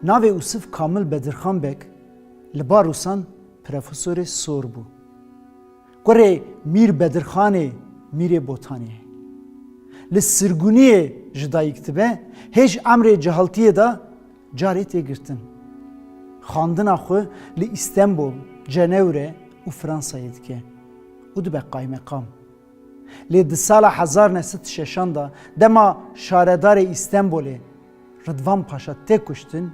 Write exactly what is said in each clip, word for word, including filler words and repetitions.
Navê Ûsif Kamil Bedirxan Beg li ba Rûsan profesorê sor bû. Kurê Mîr Bedirxanê, Mîrê Botaniyê. Li Sirgûniyê ji dayik dibe, hêj emrê cehaltiyê de carê tê girtin. Xwendina xwe li Îstenbol, Cenewre û Fransayê dike û dibe qaymeqam. Lê di sala hezar neh sed şeşan de dema şaredarê Îstenbolê Ridvan Paşa tê kuştin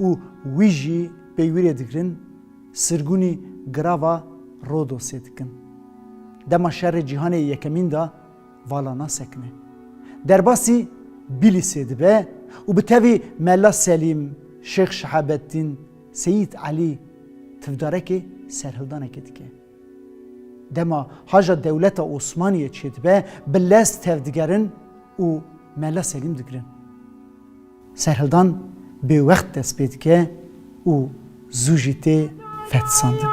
û wî jî peywirê digirin, Sirgûnî girava Rodosê dikin. Dema şerê cîhanê yekemîn de vala nasekine. Derbasî Bîlîsê dibe û bi tevî Mela Selîm, Şêx Şehabettîn, Seyîd Elî tivdarekê serhildanekê dike. Dema haja dewleta Osmaniyê çêdibe, bi lez tevdigerin û Mela Selîm digirin. Serhildan bêwext dest pê dike û zû jî tê fetisandin.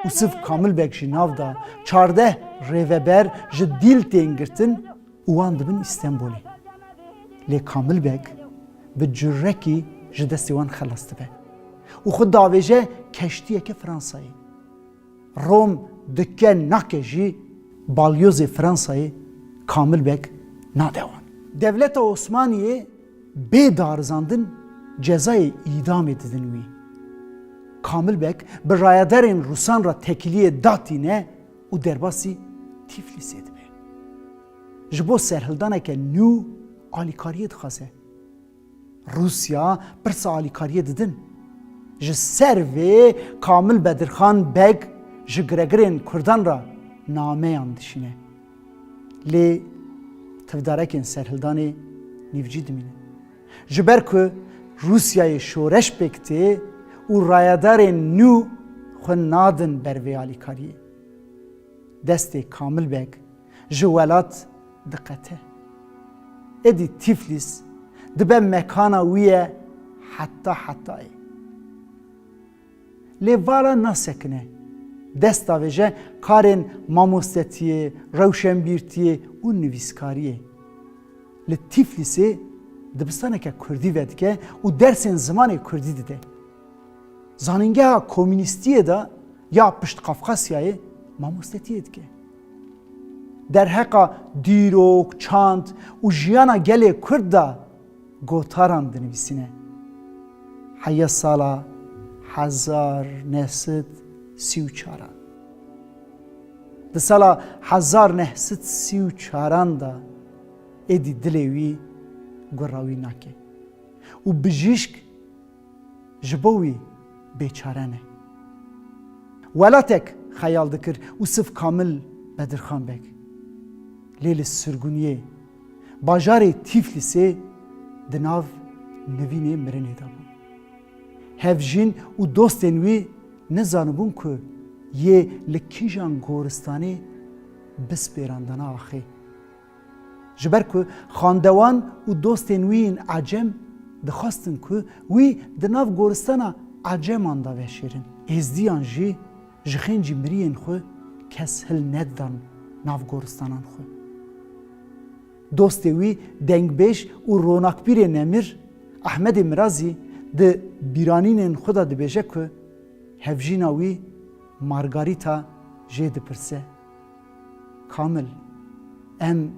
Ûsif Kamil Beg jî nav da çardeh rêveber ji dîl tên girtin û wan dibin Îstenbolê. Lê Kamil Beg bi curekî ji destê wan xelas dibe û xwe davêje keştiyeke Fransayê. Rom dike nake jî, balyozê Fransayê Kamil Beg nade wan. Dewleta Osmaniyê bê darizandin cezayê îdamê didin wî. Kamil Beg bi rayedarên Rûsan re tekiliyê datîne û derbasî Tîflîsê dibe. Ji bo serhildaneke nû alîkariyê dixwaze. Rûsya pirsa alîkariyê didin. Ji ser vê Kamil Bedirxan Beg ji giregirên Kurdan re nameyan dişîne. Lê tivdarekên serhildanê nîvcî dimînin. Ji ber ku Rûsyayê şoreş pêk tê û rayedarên nû xwe nadin ber vê alîkariyê. Destê Kamil Beg ji welat diqete. Êdî Tîflîs dibe mekana wî ye heta hetayê. Lê vala nasekine. Dest davêje karên mamostetiyê, rewşenbîrtiyê û nivîskariyê. Li Tîflîsê dibistaneke kurdî vedike û dersên zimanê kurdî dide. Zanîngeha komînîstiyê de ya Piştqafqasyayê mamostetiyê dike. Derheqa dîrok, çand û jiyana gelê kurd de gotaran dinivîsîne. Heya sala hezar neh sed sî û çaran. Di sala hezar neh sed sî û çaran de êdî dilê wî gura wî nake û bijîşk ji bo wî bêçare ne. Welatek xeyal dikir Ûsif Kamil Bedirxan Beg. Lê li Sirgûniyê, bajarê Tîflîsê di nav nivînê mirinê de bû. Hevjîn û dostên wî nizanibûn ku yê li kîjan goristanê bispêrandana axê. Ji ber ku xandewan û dostên wî yên ecem dixwestin ku wî di nav goristana eceman de veşêrin. Êzdiyan jî ji xêncî miriyên xwe kes hil nedidan nav goristanan xwe. Dostê wî dengbêj û ronakbîrê nemir Ehmedê Mirazî di bîranînên xwe de dibêje ku hevjîna wî Margarîta jê dipirse, Kamil, em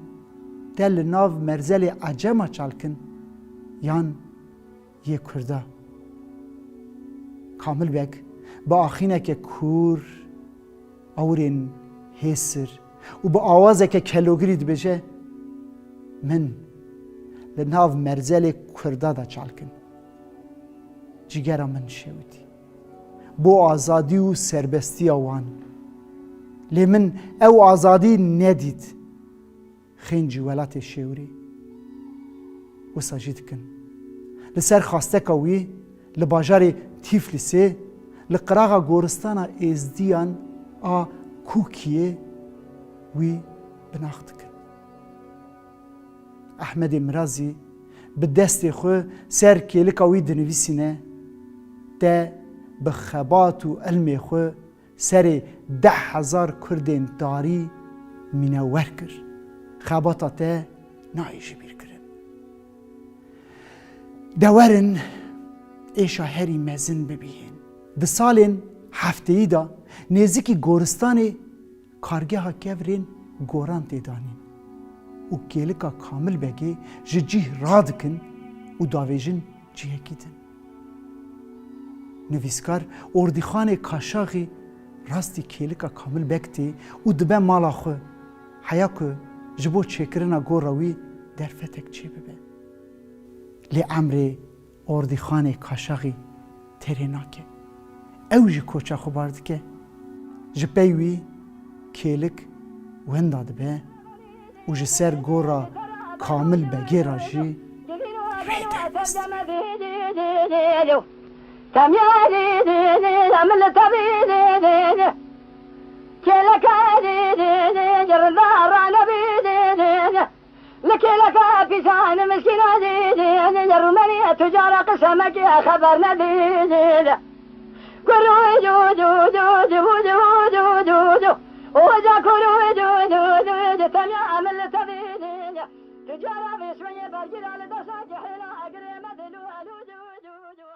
te li nav merzelê ecema çal kin yan yê kurda? Kamil Beg bi axîneke kûr, ewrên hêsir û bi awazeke kelogirî dibêje, Min li nav merzelê kurda de çal kin. Cîgera min şewitî. Bo azadî û serbestiya wan. Lê min ew azadî nedît. Xêncî welatê şêwirî. Wisa jî dikin. Li ser xasteka wî li bajarê Tîflîsê, Li qiraxa goristana êzdiyan a Kûkiyê wî binax dikin. Ehmedê Mirazî bi destê xwe ser kêlika wî dinivîsîne, te bi xebat û ilmê xwe serê deh hezar kurdên tarî mînewer kir. Xebata te nayê jibîrkirin. De werin êşa herî mezin bibîhin. Di salên hefteyî de nêzîkî goristanê kargeha kevirên goran tê danîn û kêlika Kamil Begê ji cih radikin û davêjin cihekî din. Nivîskar Ordîxanê Kaşaxî rastî kêlika Kamil Beg tê û dibe mala xwe, heya ku ji bo çêkirina gora wî derfetek çêbibe. Lê emrê Ordîxanê Kaşaxî têrê nake. Ew jî koça xwe bar dike. Ji pey wî kêlik wenda dibe û ji ser gora Kamil Begê re jî rê derbas dibe. Li kêleka pîsan miskîna dî, dî, dî, dî, Rumeniye tucara qisemekî xeber nedî, dî, dî. Kurû dû, dû, dû, dû, dû, dû, dû, dû. Oca kurû dû, dû, dû, dû, tenya min li tevî, dî, dî. Tucara vê şweyê bergîra li desa cihêla egirê me dilû, elû dû, dû, dû.